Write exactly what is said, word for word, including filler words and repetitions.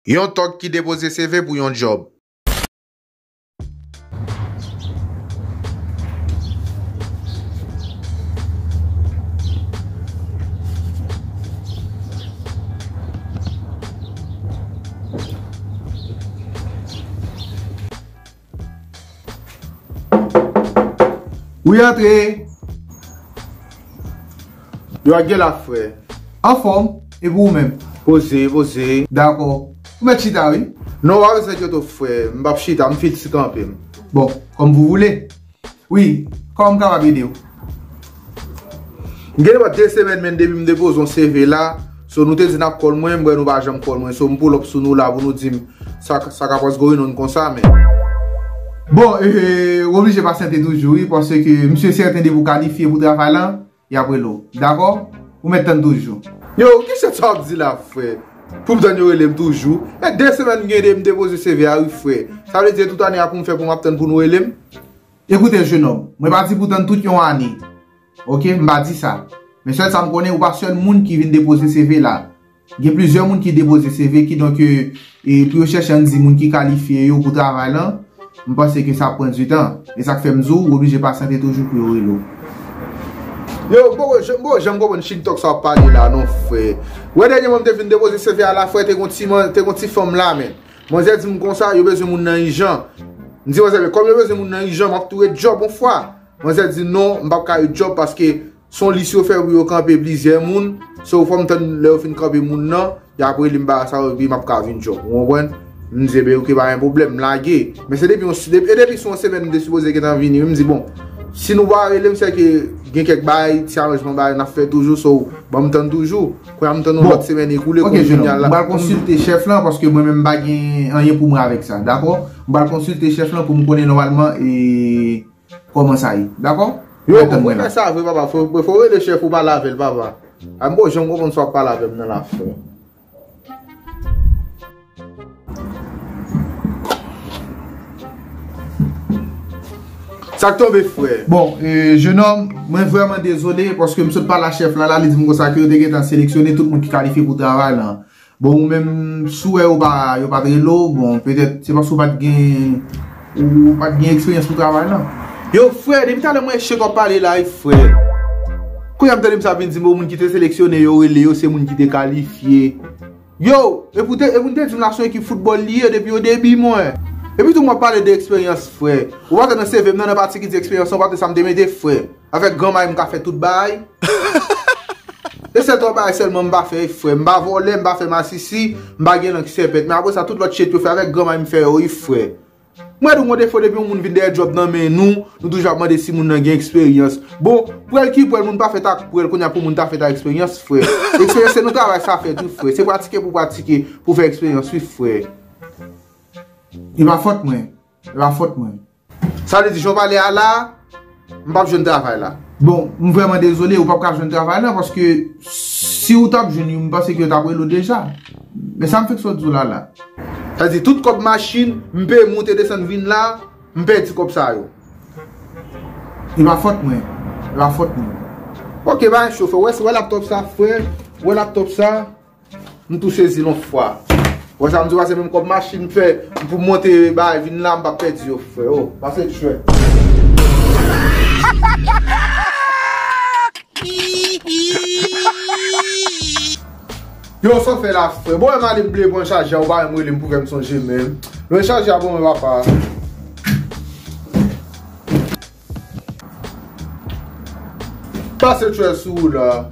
Yon tòg ki depoze C V pou yon djòb. Wi, antre. Yo, ak gen la, frè. Anfòm, e pou ou menm? Poze, poze. Dakò. Ou mèt chita, wi. Non, w pa bezwen enkyete w, frè. M p ap chita, m fiks kanpe m. Bon, comme vous voulez. Wi, kòman m kapab ede w? M gen de semèn, men depi m depoze yon C V la, so nou te di n ap call mwen, m wè nou pa janm call mwen. So m pull up sou nou la pou nou di m sa, sa k ap pase going on konsa, men. Bon, eh, w oblije pasyante toujou, wi, paske m si sèten depi w kalifye pou travay lan, y ap rele w. Dakò? Ou mèt tann toujou. Yo, kisa sa w ap di la, frè? Pou m tann yo rele m toujou? E de semèn m gen de m depoze C V a, wi, frè. Sa vle di tout ane a pou m fè pou m ap tann pou nou rele m? Ekoute, jenòm, mwen pa di pou tann tout yon ane. Oke, m pa di sa. Men sèl sa m konnen, ou pa sèl moun ki vin depoze C V la. Gen plizyè moun ki depoze C V, kidonk, e, e, pou yo chèche ann di moun ki kalifye yo pou travay lan, m panse ke sa ap pran di tan. E sa k fè m di w, ou oblije pasyante toujou pou yo rele w. Yo, m poko, m poko janm konprann shit talk sa w ap pale la, non, frè. Wè, dènyèman m te vin depoze C V a la, frè, te gon ti man, te gon ti fanm la, men. Manzè di m konsa, yo bezwen moun nan ijan. M di manzè, men kòm yo bezwen moun nan ijan, m ap tou ret djòb yon fwa. Manzè di non, m p ap ka ret djòb paske se yon lis yo fè pou yo kanpe plizyè moun. So, fò m tann lè yo fin kanpe moun nan, y ap rele m bagay sa yo, epi m ap ka vin djòb. Ou konprann? M di, ebyen, oke, pa gen pwoblèm, m lage. Men se depi yon, depi, e depi se yon semèn m te sipoze gentan vini, wi, m di, bon, si nou pa rele m, se ke gen kèk bagay, ti aranjman bagay n ap fè toujou, so, ban m tann toujou. Kounye a m tann yon lòt semèn ekoule, kounye a la. M pral konsilte chèf lan, paske mwen menm m pa gen anyen pou mwen avèk sa, dakò? M pral konsilte chèf lan pou m konnen nòmalman, e, kòman sa ye, dakò? Yo, fò w fè sa vre, papa. Fò, fò w rele chèf ou pale avè l, papa. A, m poko janm konprann sa w ap pale avè m nan la, frè. Sa k tonbe, frè? Bon, e, jenòm, mwen vrèman dezole, paske m sot pale a chèf la, la, li di m konsa ke yo te gentan seleksyone tout moun ki kalifye pou travay lan. Bon, ou menm, si w wè yo pa, yo pa t rele w, bon, petèt, se paske ou pa t gen, ou pa t gen eksperyans pou travay lan. Yo, frè, depi talè mwen chèf w ap pale la, wi, frè. Kounye a m tande m sa vin di m, bon, moun ki te seleksyone yo, rele yo, se moun ki te kalifye. Yo, epi w te, epi w te di m la se yon ekip foutbòl li ye depi o debi, mwen. Epi tou m ap pale de eksperyans, frè. Ou pa tande nan C V m nan, nan pati ki di eksperyans, ou pa tande sa m te mete, frè. Avèk granmay m ka fè tout bagay. E sèl twa bagay sèlman m pa fè, frè. M pa vòlè, m pa fè masisi, m pa gen lang sèpèt. Men apre sa, tout lòt shit yo fè avèk granmay m fè yo, wi, frè. Mwen di w gon defo depi yon moun vin dèyè djòb nan men nou, nou toujou ap mande si moun nan gen eksperyans. Bon, pwèl ki pwèl, moun pa fèt ak pwèl, kounye a pou moun ta fèt ak eksperyans, frè. Eksperyans se nan travay sa fèt, wi, frè. Se pratike pou pratike, pou fè eksperyans, wi, frè. E pa fòt mwen. E pa fòt mwen. Sa vle di, jan w pale a la, m p ap jwenn travay la. Bon, m vrèman dezole, ou p ap ka jwenn travay la, paske si w t ap jwenn li, m panse ke yo t ap rele w deja. Men sa m fèk sot di w la la. Sa vle di, tout kòb machin, m peye moute desann vin la, m pèdi kòb sa yo. E pa fòt mwen. E pa fòt mwen. Ok, pa gen cho, frè. Wè, wè laptop sa, frè. Wè laptop sa. M tou sezi l yon fwa. Wè sa m di w a, se menm kòb machin m fè pou m monte bagay vin la, m p ap pèdi yo, frè. Oh, pase tchwè. Yo, sa w fè la, frè? Bon, m ale m bliye pran chaje a, ou pa menm rele m pou fè m sonje menm. Lwen chaje a pou mwen, papa. Pase tchwè sou ou la.